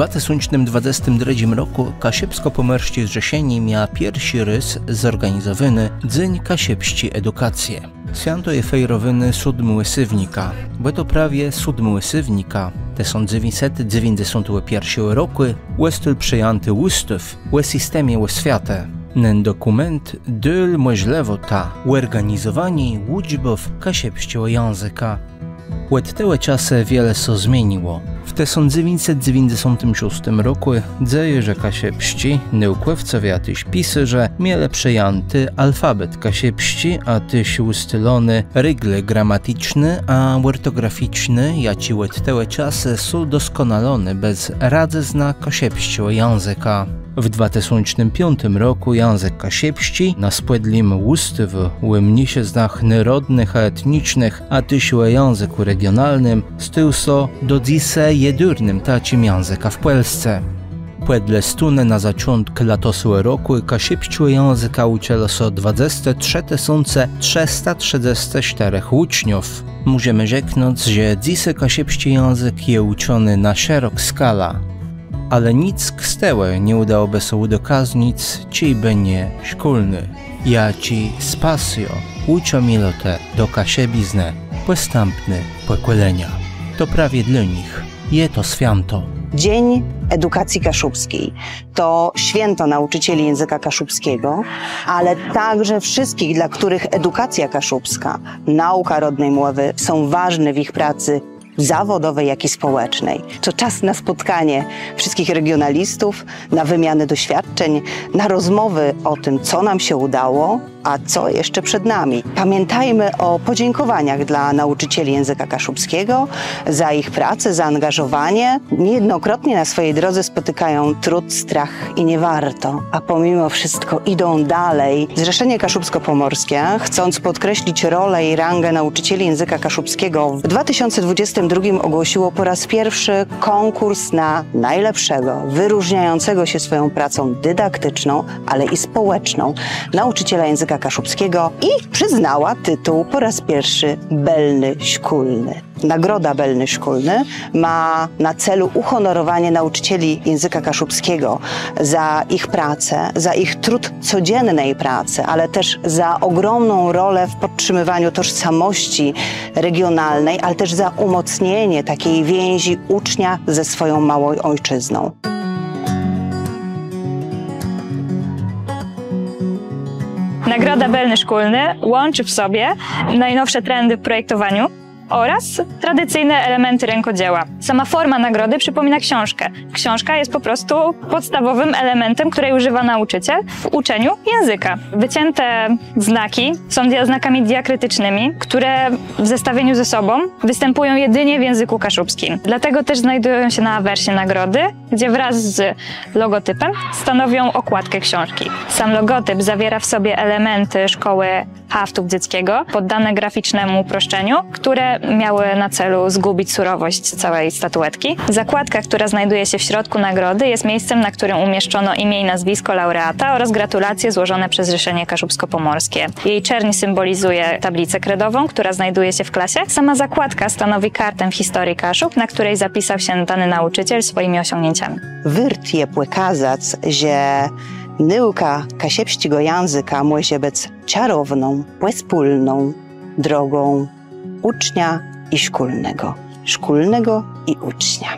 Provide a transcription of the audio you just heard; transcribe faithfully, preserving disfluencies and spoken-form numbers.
dwa tësące dwadzestim drëdżim rokù Kaszëbskò-Pòmòrsczé Zrzeszenié mia pierszi rôz zòrganizowóny Dzéń Kaszëbsczi Edukacje. Swiãto je fejrowóné sódmégò séwnika, bò to prawie sódmégò séwnika tësąc dzewiãcset dzewiãcdzesątégò pierszégò rokù òstôł przëjãti ùstôw ò systemie òswiatë. Nen dokùment dôł mòżlëwòtã òrganizowaniô ùczbów kaszëbsczégò jãzëka. Òd tegò czasu wiele sã zmieniło. W tësąc dzewiãcset dzewiãcdzesątim szóstim rokù dzejôrze kaszëbsczi, nôùkòwcowie, a téż pisôrze mielë przëjãti alfabet kaszëbsczi, a téż ùstalony regle gramaticzné a òrtograficzné, jaczé òd tegò czasu są doskònalóné bez radzëzna kaszëbsczégò jãzëka. W dwatësącznym piątim rokù jãzëk kaszëbsczi na spòdlim ùstôwë ò mniészëznach nôrodnëch a etnicznëch, a téż ò jãzëkù regionalnym, stôł sã do dzysô jedurnym taczim jãzëkã w Pòlsce. Pòdle stónë na zôczątk latoségò rokù kaszëbsczégò jãzëka ùczëło sã dwadzesce trzë tësące trzësta trzëdzescë sztërech ùczniów. Mòżemë rzeknąc, że dzysô kaszëbsczi jãzëk je ùczony na szerok skalã. Ale nick z tegò nie ùdało bë sã ùdokaznic, czejbë nié szkólny, jaczi z pasją ùczą miłotë do kaszëbiznë pòstãpné pòkòlenia. To prawie dlô nich je to swiãto. Dzień Edukacji Kaszubskiej to święto nauczycieli języka kaszubskiego, ale także wszystkich, dla których edukacja kaszubska, nauka rodnej mowy są ważne w ich pracy zawodowej, jak i społecznej. To czas na spotkanie wszystkich regionalistów, na wymianę doświadczeń, na rozmowy o tym, co nam się udało, a co jeszcze przed nami. Pamiętajmy o podziękowaniach dla nauczycieli języka kaszubskiego za ich pracę, zaangażowanie. Niejednokrotnie na swojej drodze spotykają trud, strach i nie warto, a pomimo wszystko idą dalej. Zrzeszenie Kaszubsko-Pomorskie, chcąc podkreślić rolę i rangę nauczycieli języka kaszubskiego, w dwa tysiące dwudziestym drugim ogłosiło po raz pierwszy konkurs na najlepszego, wyróżniającego się swoją pracą dydaktyczną, ale i społeczną, nauczyciela języka kaszubskiego i przyznała tytuł po raz pierwszy Bëlny Szkólny. Nagroda Bëlny Szkólny ma na celu uhonorowanie nauczycieli języka kaszubskiego za ich pracę, za ich trud codziennej pracy, ale też za ogromną rolę w podtrzymywaniu tożsamości regionalnej, ale też za umocnienie takiej więzi ucznia ze swoją małą ojczyzną. Nagroda Bëlny Szkólny łączy w sobie najnowsze trendy w projektowaniu oraz tradycyjne elementy rękodzieła. Sama forma nagrody przypomina książkę. Książka jest po prostu podstawowym elementem, której używa nauczyciel w uczeniu języka. Wycięte znaki są dia- znakami diakrytycznymi, które w zestawieniu ze sobą występują jedynie w języku kaszubskim. Dlatego też znajdują się na awersie nagrody, gdzie wraz z logotypem stanowią okładkę książki. Sam logotyp zawiera w sobie elementy szkoły haftów dzieckiego, poddane graficznemu uproszczeniu, które miały na celu zgubić surowość całej statuetki. Zakładka, która znajduje się w środku nagrody, jest miejscem, na którym umieszczono imię i nazwisko laureata oraz gratulacje złożone przez Zrzeszenie Kaszubsko-Pomorskie. Jej czerń symbolizuje tablicę kredową, która znajduje się w klasie. Sama zakładka stanowi kartę w historii Kaszub, na której zapisał się dany nauczyciel swoimi osiągnięciami. Wôrt je pòkazac, że nôùka kaszëbsczégò jãzëka mòże bëc czarowną, pòspólną drogą ucznia i szkólnégò, szkólnégò i ucznia.